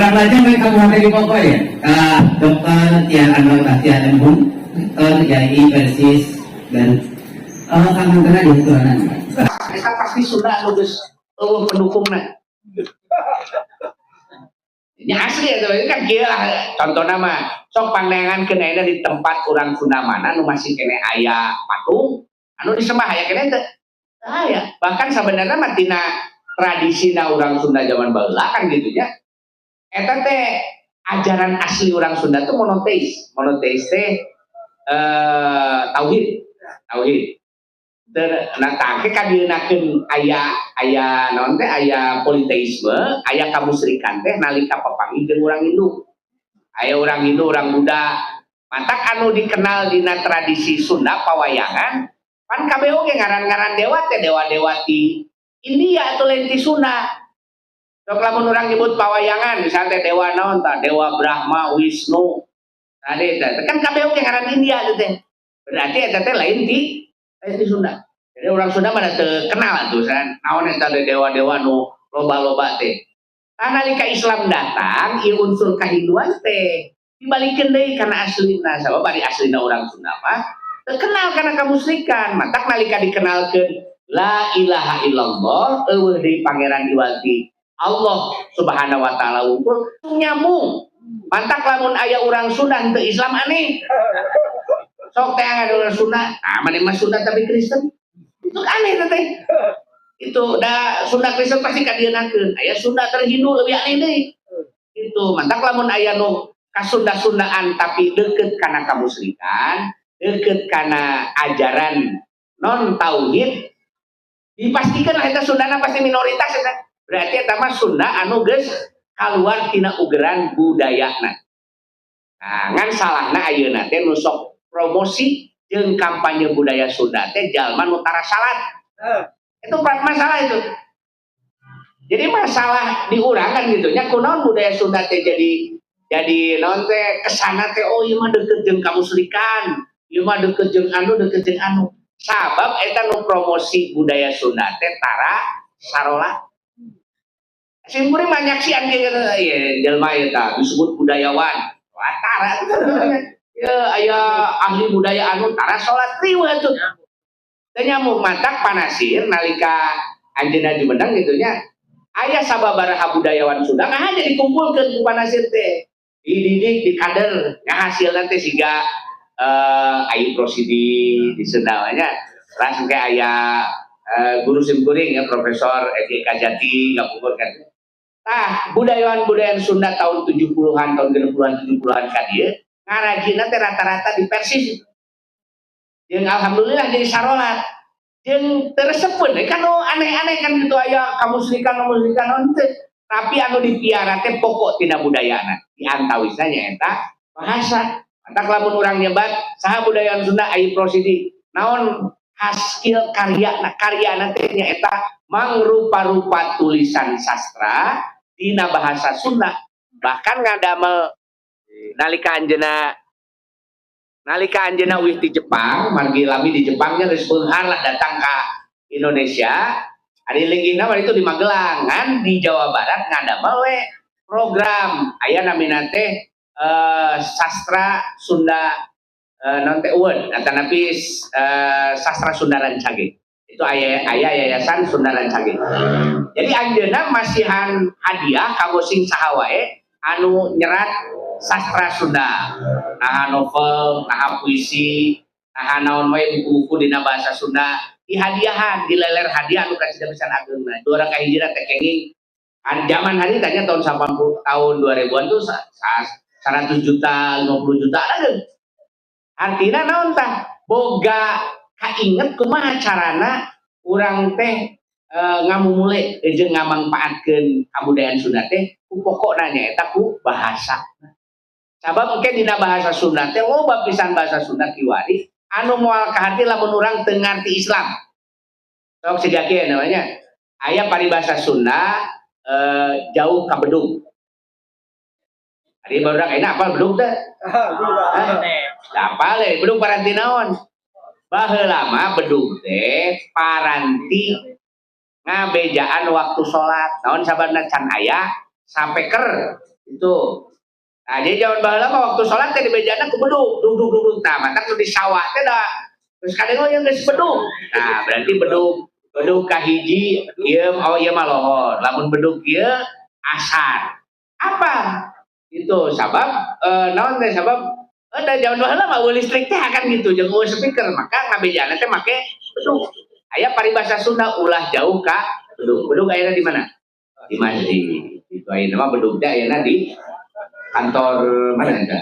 Urang lajeng we ka materi pokok ya. Ka Dr. Tiar Anwar Bahtiar M.Hum, Rektor IAI Persis Garut. Oh, kangantena dihaturanan. Eta pasti Sunda anu geus euweuh pendukungna. Ya asli ya, itu kan kieu lah contohna mah sok pangneangankeun ayeuna di tempat urang Sunda mana nu masih keneh aya patung anu disembah, aya keneh teu? Aya. Bahkan sebenarnya mah tina tradisina urang Sunda zaman baheula kan gitu nya. Eta teh ajaran asli urang Sunda tuh monoteis. Monoteis teh tauhid. Tauhid. Nah, tangke kadieunakeun aya aya naon teh, aya politeisme, aya kamusyrikan teh nalika papanggih jeung urang Hindu. Aya urang Hindu, urang Buddha. Matak anu dikenal dina tradisi Sunda pawayangan, pan kabeh oge ngaran-ngaran dewa teh dewa-dewa ti India atau lain ti Sunda. Sok lamun urang nyebut pawayangan, misalnya teh dewa naon tah, dewa Brahma, Wisnu. Nah, teh kan kabeh oge ngaran India teh. Berarti eta teh lain ti Sunda. Jadi orang Sunda mana teu kenal tuh kan. Naon eta dewa-dewa nu loba-loba teh. Tah, nalika Islam datang, ieu unsur kahinduan teh dibalikeun deui kana aslina. Sabab bari aslina orang Sunda mah teu kenal kana kamusyrikan. Matak nalika dikenalkeun la ilaha illallah, euweuh deui pangeran iwal ti Allah Subhanahu wa taala wungkul, nyambung. Mantak lamun aya urang Sunda teu Islam aneh. Sok teh ada orang Sunda, ah mana mah Sunda tapi Kristen. Itu aneh teh. Itu da Sunda Kristen pasti kadieunakeun. Aya Sunda terhindu lebih aneh deui. Itu mantak lamun aya nu kasunda-sundaan tapi deket kana kamusyrikan, deket kana ajaran non tauhid, dipastikan lah eta Sundana pasti minoritas eta. Berarti eta mah Sunda anu geus kaluar tina ugeran budayana. Nah, ngan salahna ayeuna teh nu sok promosi jeung kampanye budaya Sunda teh jalma nu tara salat. Itu masalah itu. Jadi masalah di urang kan gitu nya, kunaon budaya Sunda teh jadi naon teh, kesana teh, oh ieu mah deket jeung kamusyrikan, ieu mah deket jeung anu, deket jeung anu. Sabab eta nu promosi budaya Sunda teh tara sarolat. Simkuring mah nyaksian kieu ieu jelema ieu tah disebut budayawan. Wah, tara ya aya ahli budaya anu tara salat, riweuh atuh. Teu nyamuk. Matak Pa Nasir nalika anjeunna jumeneng gitu nya, aya sababaraha budayawan Sunda ngahaja dikumpulkeun ku Pa Nasir teh. Dididik, dikader, nya hasilna teh siga Ayub Rosidi di Sunda nya. Langsung kayak aya guru simkuring ya, Profesor Edi Kajati ngapungur kan. Tah, budayawan-budayawan Sunda tahun 70-an, tahun 60-an, 70-an ka dieu ngarajina teh rata-rata di Persis. Jeung alhamdulillah jadi sarolat. Jeung teu resepeun kan nu aneh-aneh kan gitu, aya kamusyrikan kamusyrikan naon teu. Tapi anu dipiara teh pokok tina budayana. Di antawisna nyaeta bahasa. Matak lamun urang nyebat saha budayawan Sunda, Ayub Rosidi. Naon hasil karyana? Karyana teh nyaeta mangrupa-rupa tulisan sastra dina bahasa Sunda. Bahkan ngadamel nalika anjeunna uih di Jepang, margi lami di Jepangnya geus beunghar lah, datang ka Indonesia. Ari linggihna mah itu di Magelang, kan di Jawa Barat ngadamel we program aya namina teh sastra Sunda non teh award atanapi sastra Sunda Rancage. Itu aya aya Yayasan Sunda Rancage. Jadi anjeunna masihan hadiah kanggo sing saha wae anu nyerat sastra Sunda. Nah, novel, nah puisi, nah naon wae buku-buku dina bahasa Sunda dihadiahan, dileler hadiah anu kacida pisan ageungna. Dua kahijina teh kenging kan zaman hari tanya tahun 80, tahun 2000-an tuh 100 juta, 50 juta ada. Artinya naon tah? Boga kainget kumaha carana urang teh ngamumule jeung ngamangpaatkeun kabudayaan Sunda teh ku pokokna nyaeta ku bahasa. Sabab engke dina bahasa Sunda teh loba pisan bahasa Sunda kiwari anu moal kaharti lamun urang teu ngarti Islam. Sok siga kieu namanya. Aya paribasa Sunda jauh ka bedug. Ari barudak ayeuna apal bedug teh? Hah? Apal le, bedug paranti naon? Baheula mah bedug teh paranti ngabejaan waktu salat. Naon sababna? Can aya sapeker. Itu. Nah, jadi zaman baheula mah waktu salat teh dibejana ku bedug, dug dug dug dug. Tah, matak nu di sawah teh da terus kadang yang geus bedug. Nah, berarti bedug bedug kahiji ieu, oh ieu mah lohor. Lamun bedug ieu asar. Apa? Itu sabab naon teh sabab da zaman baheula mah euweuh listrik teh akan gitu jeung euweuh speaker, maka ngabejana teh make bedug. Aya paribasa Sunda ulah jauh ka bedug. Bedug ayeuna di mana? Di masjid. Itu ayeuna mah bedug teh ayeuna di kantor mana eta?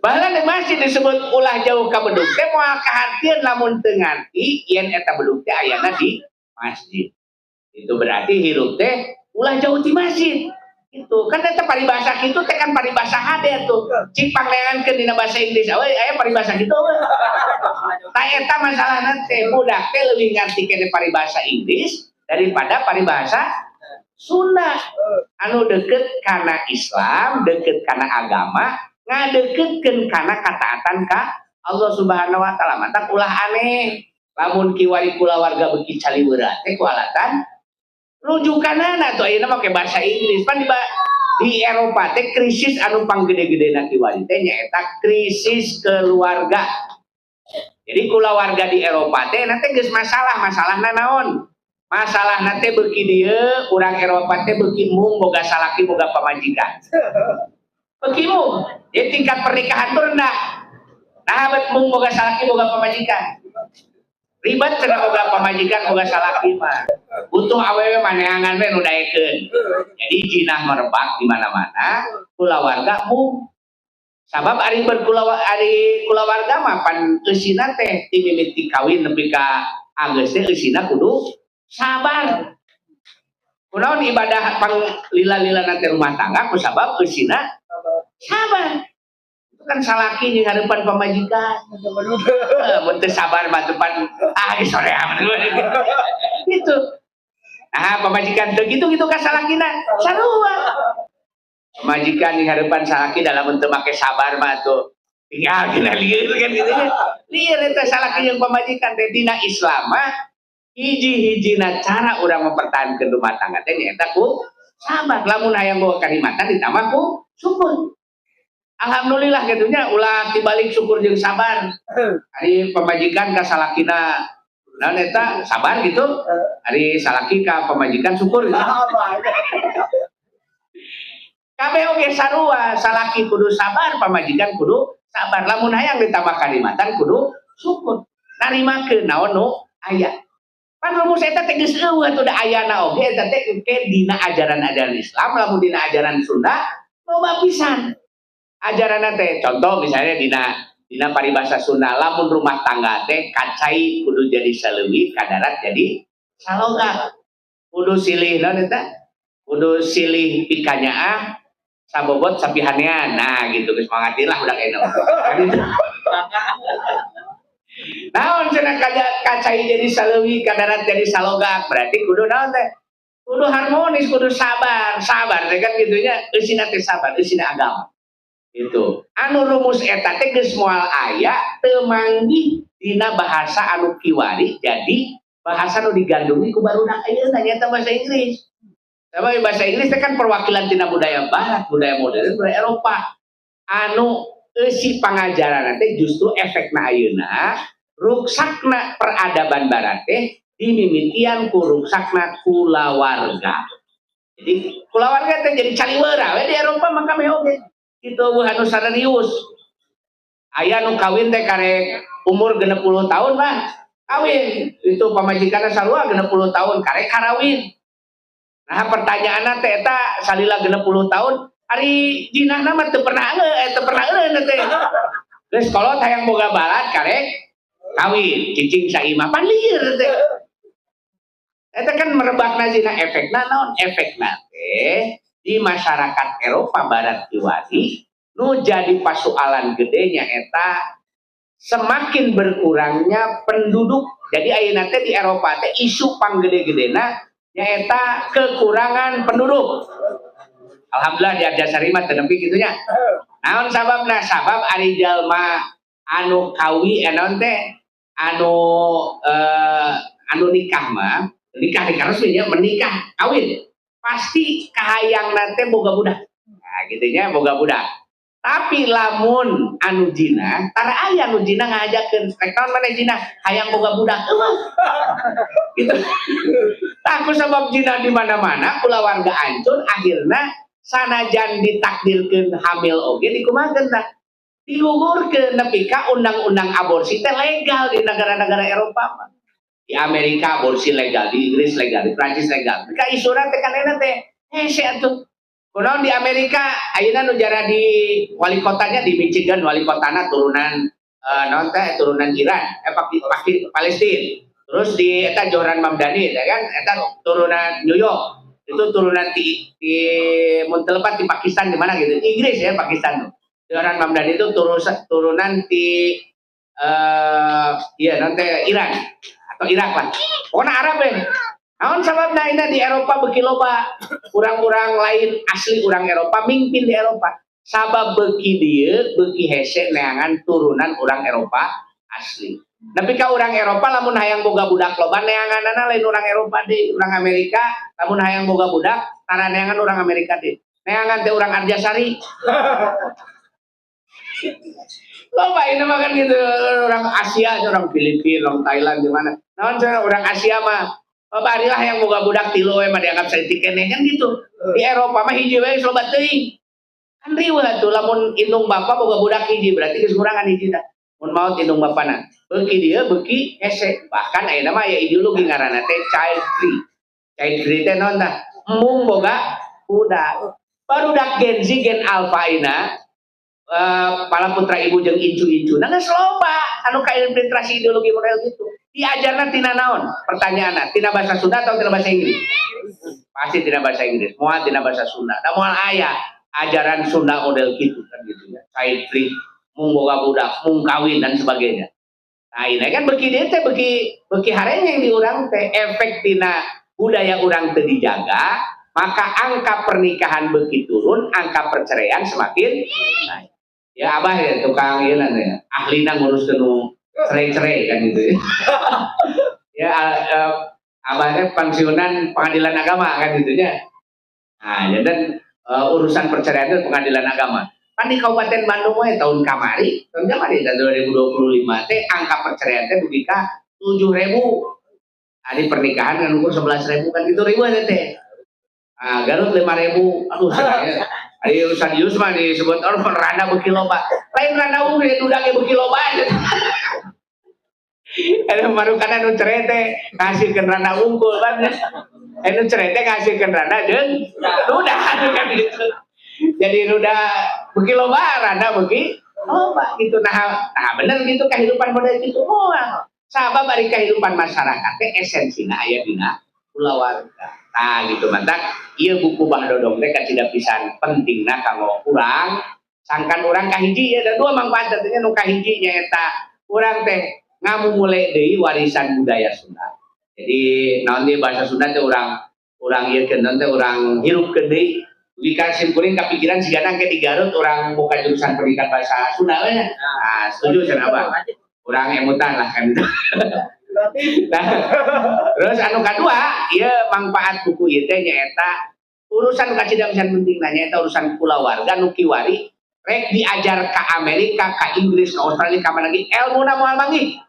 Bahkan di masjid disebut ulah jauh ka bedug teh moal kahartieun lamun teu ngarti yen eta bedug teh ayana di masjid. Itu berarti hirup teh ulah jauh di masjid. Itu kan eta paribasa kitu teh kan paribasa hade tuh. Cik pangleangankeun dina bahasa Inggris awe aya paribasa kitu euweuh. Tah eta masalahna teh budak teh leuwih ngarti keneh paribasa Inggris daripada paribasa Sunda. Anu deket kana Islam, deket kana agama, ngadeketkeun kana kataatan ka Allah Subhanahu wa taala. Matak ulah aneh lamun kiwari kulawarga beuki caliweurat teh ku alatan rujukanana tuh ayeuna make bahasa Inggris. Pan di Eropa teh krisis anu panggede-gedena kiwari teh nyaeta krisis keluarga. Jadi kulawarga di Eropa teh nanti geus masalah, masalahna naon? Masalah nanti beuki dieu urang Eropa teh beuki mung boga salaki boga pamajikan. Beuki mung. Jadi tingkat pernikahan tuh rendah. Nah, bet mung boga salaki boga pamajikan. Ribet cenah boga pamajikan boga salaki mah. Butuh awewe maneangan we nu daekeun. Jadi jinah merebak di mana-mana, kulawarga mung. Sabab ari berkulawa ari kulawarga mah pan eusina teh ti mimiti kawin nepi ka anggeus teh eusina kudu sabar. Kunaon ibadah pang lila-lila nanti rumah tangga ku sabab eusina sabar. Itu kan salaki jeung hareupan pamajikan. Mun teu sabar mah teu pan ah geus soream. Itu. Nah, pamajikan teu kitu-kitu ka salakina sarua. Pamajikan jeung hareupan salaki dalam teu make sabar mah tuh. Tinggal dina lieur kan gitu nya. Lieur eta salaki jeung pamajikan teh dina Islam mah hiji-hijina cara urang mempertahankan rumah tangga teh nyaeta ku sabar. Lamun hayang boga kanikmatan ditambah ku syukur. Alhamdulillah kitu nya ulah tibalik syukur jeung sabar. Ari pamajikan ka salakina naon eta sabar gitu. Ari salaki ka pamajikan syukur gitu. Kabeh oge sarua, salaki kudu sabar, pamajikan kudu sabar. Lamun hayang ditambah kanikmatan kudu syukur. Narimakeun naon nu aya. Pan rumus eta teh geus eueuh atuh da ayana oge eta teh engke dina ajaran-ajaran Islam lamun dina ajaran Sunda loba pisan. Ajaranna teh contoh misalnya dina paribasa Sunda lamun rumah tangga teh kacai kudu jadi saleuwi kadarat jadi saloga. Kudu silih naon eta? Kudu silih pikanyaah sabobot sapihanean. Nah gitu geus mangatin lah budak eno. Naon cenah kacai jadi saleuwi kadarat jadi salogak berarti kudu naon teh? Kudu harmonis, kudu sabar. Sabar teh kan gitunya eusina teh sabar, eusina agama. Itu. Anu rumus eta teh geus moal aya teu manggih dina bahasa anu kiwari jadi bahasa nu digandungi ku barudak ayeuna nyaeta bahasa Inggris. Sabab bahasa Inggris teh kan perwakilan tina budaya barat, budaya modern, budaya Eropa. Anu eusi pangajaran teh justru efekna ayeuna ruksakna peradaban barat teh dimimitian ku ruksakna kulawarga. Jadi kulawarga teh jadi caliweura we di Eropa mah kabeh oge. Kitu euweuh anu sarerius. Aya nu kawin teh karek umur 60 tahun mah kawin. Itu pamajikanna sarua 60 tahun karek karawin. Nah pertanyaanna teh eta salila 60 tahun ari jinahna mah teu pernah teu pernah eureun teh. Geus kolot hayang boga balad karek kawin, cicing saimah pan lieur teh. Eta kan merebakna zina efekna naon? Efekna teh di masyarakat Eropa Barat kiwari nu jadi pasualan gedenya eta semakin berkurangnya penduduk. Jadi ayeuna teh di Eropa teh isu panggede-gedena nyaeta kekurangan penduduk. Alhamdulillah di Arjasari mah teu nepi kitu nya. Naon sababna? Sabab ari jalma anu kawi naon teh anu anu nikah mah, nikah resmi nya, menikah kawin. Pasti kahayang nanti boga budak. Nah, gitu nya, boga budak. Tapi lamun anu zina, tara aya anu zina ngajakeun, "Rek naon maneh zina?" "Hayang boga budak." Eueuh. Gitu. Tah, ku sabab zina di mana-mana, kulawarga hancur, akhirna sanajan ditakdirkeun hamil oge dikumahakeun tah? Digugurkeun nepi ka undang-undang aborsi teh legal di negara-negara Eropa mah. Di Amerika aborsi legal, di Inggris legal, di Prancis legal. Ka isuna teh kan enak teh hese atuh. Kunaon di Amerika ayeuna nu jara di wali kotanya di Michigan, wali kotana turunan naon teh, turunan Iran, eh Paki, Paki, Palestina. Terus di eta Zohran Mamdani ya kan, eta turunan New York. Itu turunan di mun teu lepat di Pakistan, di mana gitu. Inggris ya, Pakistan tuh. Zohran Mamdani itu turunan di iya nanti Iran atau Irak lah. Pokoknya Arab ya. Naon sababna ini di Eropa beuki loba urang-urang lain asli urang Eropa mimpin di Eropa? Sabab beuki dieu beuki hese neangan turunan urang Eropa asli. Tapi ka urang Eropa lamun hayang boga budak loba, neanganana lain urang Eropa deui, urang Amerika lamun hayang boga budak tara neangan urang Amerika deui. Neangan teh urang Arjasari. Loba ini mah kan gitu, orang Asia, orang Filipina, orang Thailand, di mana. Naon cenah orang Asia mah, bapak ari lah yang boga budak tilu we mah dianggap saeutik keneh kan gitu. Di Eropa mah hiji we loba teuing. Kan riweuh atuh lamun indung bapa boga budak hiji, berarti geus kurangan hiji tah. Mun maot indung bapana. Beuki dieu beuki hese. Bahkan ayeuna mah aya ideologi ngaranna teh child free. Child free teh naon tah? Embung boga budak. Barudak Gen Z, Gen Alpha ina para putra ibu jeung incu-incu. Nah, geus loba anu kainfiltrasi ideologi model gitu. Diajarna tina naon? Pertanyaanna, tina bahasa Sunda atau tina bahasa Inggris? Pasti tina bahasa Inggris. Moal tina bahasa Sunda. Da moal aya ajaran Sunda model gitu kan gitu ya. Child free, mung boga budak, mung kawin dan sebagainya. Nah, ini kan beuki dieu teh beuki beuki harengeng di urang teh efek tina budaya urang teu dijaga, maka angka pernikahan beuki turun, angka perceraian semakin naik. Ya abah ya tukang ieu ya, ahlina ngurus nu cerai-cerai kan gitu ya. Ya abahnya pensiunan pengadilan agama kan gitu ya. Nah, ya dan urusan perceraian itu pengadilan agama. Pan di Kabupaten Bandung we tahun kamari tahun 2025 teh angka perceraian teh dugi ka 7.000. Ari pernikahan kan ukur 11.000 kan gitu, ribuan teh. Ah, Garut 5.000. Aduh, saya ari urusan Yus mah disebut orang randa beuki loba. Lain randa unggul ya, duda ge beuki loba aja. Ada marukan anu cerai teh ngasihkeun randa unggul kan. Anu cerai teh ngasihkeun randa jeung duda kan gitu. Jadi duda beuki loba, randa beuki loba gitu. Nah, nah bener gitu kehidupan model gitu moal. Sabab ari kehidupan masyarakat teh esensina aya dina kulawarga. Nah gitu, mantak ieu buku Bah Dodong teh kacida pisan pentingna kanggo urang. Sangkan urang kahiji ya ada dua manfaat tentunya. Nu kahiji nyaeta urang teh ngamumule deui warisan budaya Sunda. Jadi naon deui, bahasa Sunda teh urang urang ieu keun teh urang hirupkeun deui. Dugi ka simkuring kapikiran sigana engke di Garut urang buka jurusan pendidikan bahasa Sunda we nya. Nah, setuju cenah Abah. Urang emutan lah kan. Nah, terus anu kadua, ieu manfaat buku ieu teh nyaeta urusan kacida pisan pentingna, nyaeta urusan kulawarga nu kiwari rek diajar ke Amerika, ke Inggris, ke Australia, ka mana lagi elmuna moal manggih.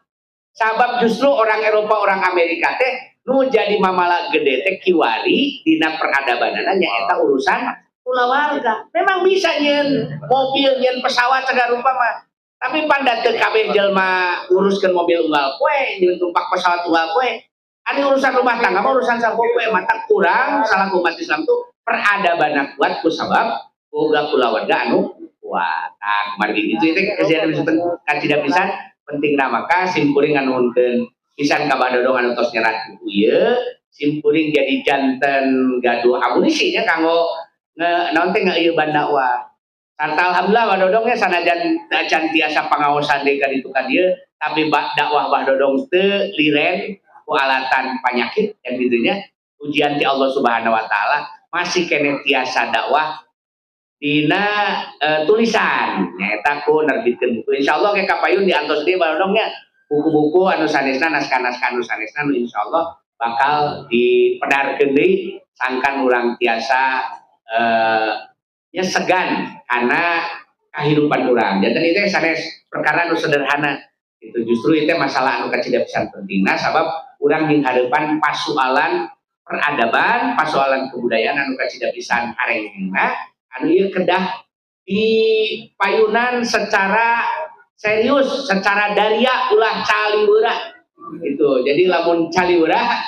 Sabab justru orang Eropa, orang Amerika teh nu jadi mamala gede teh kiwari dina peradabanana nyaeta urusan kulawarga. Memang bisa nyeun mobil, nyeun pesawat segala rupa mah. Tapi panda teu kabeh jelma nguruskeun mobil unggal poe, nyeun numpak pesawat unggal poe. Ari urusan rumah tangga mah urusan sapopoe, mata kurang salaku umat Islam tuh peradaban kuat ku sabab boga kulawarga anu kuat. Nah, kemarin gitu itu kejadian kacida pisan pentingna, maka simkuring nganuhunkeun pisan ka Bah Dodong anu tos nyerat buku ieu. Simkuring jadi janten gaduh amunisi nya kanggo nge naon teh ngeueuban dakwah. Sarta alhamdulillah Bah Dodong nya sanajan acan tiasa pangaosan deui ka ditu ka dieu, tapi dakwah Bah Dodong teu liren ku alatan panyakit yang gitu nya, ujian ti Allah Subhanahu wa taala, masih keneh tiasa dakwah dina tulisan nyaeta ku nerbitkeun buku. Insyaallah ke kapayun diantos deui Bah Dodong nya buku-buku anu sanesna, naskah-naskah anu sanesna nu insyaallah bakal dipedarkeun deui. Sangkan urang tiasa ya segan karena kehidupan urang. Jadi itu sanes perkara nu sederhana. Itu justru itu masalah anu kacida pisan pentingna sabab urang dihadapan pasualan peradaban, pasualan kebudayaan anu kacida pisan harengna anu ieu kedah dipayunan secara serius, secara daria ulah caliweulah gitu. Jadi lamun caliweulah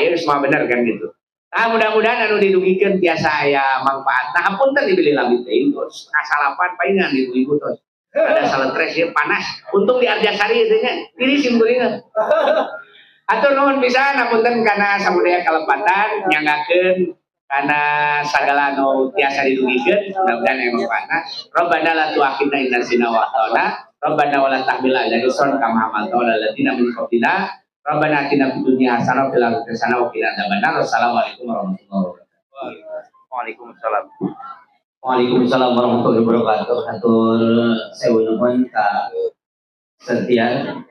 ieu semua bener kan gitu. Nah, mudah-mudahan anu didugikeun tiasa aya manfaat. Nah, hapunten dibeli lami teuing terus kasalapan palingan ibu-ibu terus. Ada saletres ya panas. Untung di Arjasari itu nya. Diri sim kuring. Atur nuhun pisan hapunten kana samudaya kalepatan nyanggakeun kana sagala anu tiasa didugikeun mudah-mudahan aya manfaatna. Rabbana la tu'akhidna in nasina wa akhtana. Rabbana wa la tahmil alaina isran kama hamaltahu ala alladziina min qablina. Rabbana atina fid dunya hasanah wa fil akhirati hasanah wa qina adzabannar. Wassalamualaikum warahmatullahi wabarakatuh. Waalaikumsalam. Waalaikumsalam warahmatullahi wabarakatuh. Hatur sewu nuhun ka Setian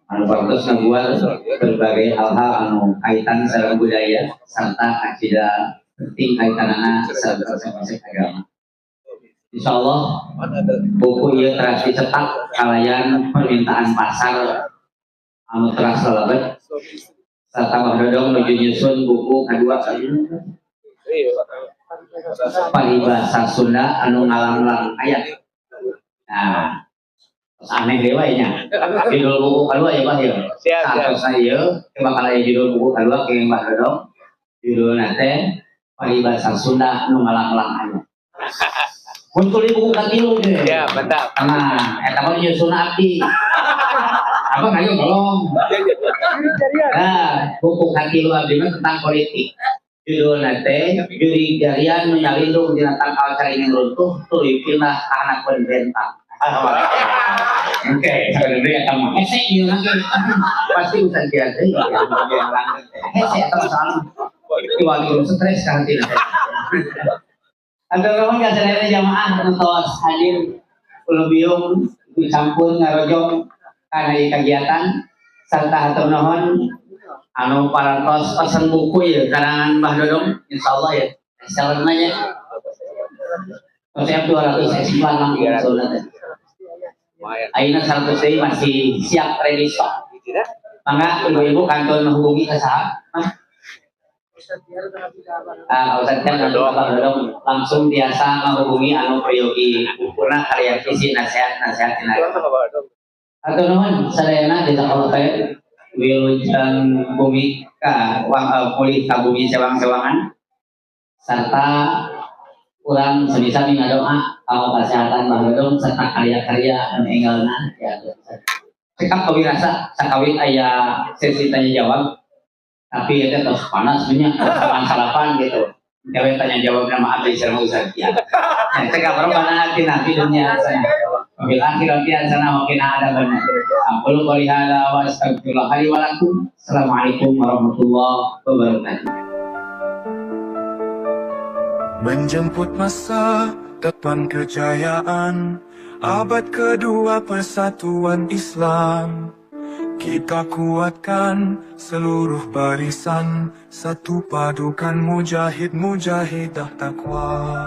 anu parantos ngaguar berbagai hal-hal anu kaitan sareng budaya serta kacida penting kaitanana sareng konsep-konsep agama. Insyaallah buku ieu teras dicetak kalayan permintaan pasar anu teras lalebet serta Mbah Dodong nuju nyusun buku kedua paribasa Sunda anu ngalanglang ayat. Nah, terus aneh deui we nya. Judul buku kedua ya Bah ya. Siap, siap. Satos ieu bakal aya judul buku kedua ke Mbah Dodong. Judulna teh Paribasa Sunda anu ngalanglang ayat. Muncul di buku katilu ge. Ya, mantap. Nah, eta mah nyusun abdi. Abang ayo tolong. Nah, buku katilu abdi mah tentang politik. Judulna teh Juri Jarian Menyalindung dina Tangkal Caringin Runtuh Tuluy Pindah ka Handapeun Bentang. Oke, sebenarnya eta mah hese ieu lagi. Pasti urusan dia teh yang langgeng. Hese eta mah soalna. Iwal stres ka hati teh. Atur nuhun ka sadayana jamaah nu tos hadir ulubiung dicampur ngarojong kana ieu kagiatan serta hatur nuhun anu parantos pesen buku ya karangan Mbah Dodong insyaallah ya bestsellerna nya. Konsep 200 eksemplar langsung soalna teh. Ayeuna 100 deui masih siap ready stock. Mangga ibu-ibu kantun menghubungi ka saha? Ah, Ustaz Tiar anu Mbah Dodong langsung biasa menghubungi anu priyogi bukuna karya visi nasihat-nasihat tina. Hatur nuhun sadayana jazakallahu khair. Wilujeng bumi ka wang pulih ka bumi sewang-sewangan serta urang sebisa ngadoa kanggo kesehatan Mbah Dodong serta karya-karya anu enggalna ya. Cekap kawirasa sakawit aya sesi tanya jawab tapi eta tos panas nya salapan gitu. Gawe tanya jawab nama abdi sareng Ustaz ya. Ya cekap Rabbana atina fid dunya hasanah wa fil akhirati hasanah wa qina adzabannar. Aqulu qouli hadza wa astaghfirullah li wa lakum. Assalamualaikum warahmatullahi wabarakatuh. Menjemput masa depan kejayaan, abad kedua persatuan Islam. Kita kuatkan seluruh barisan, satu padukan mujahid mujahidah takwa.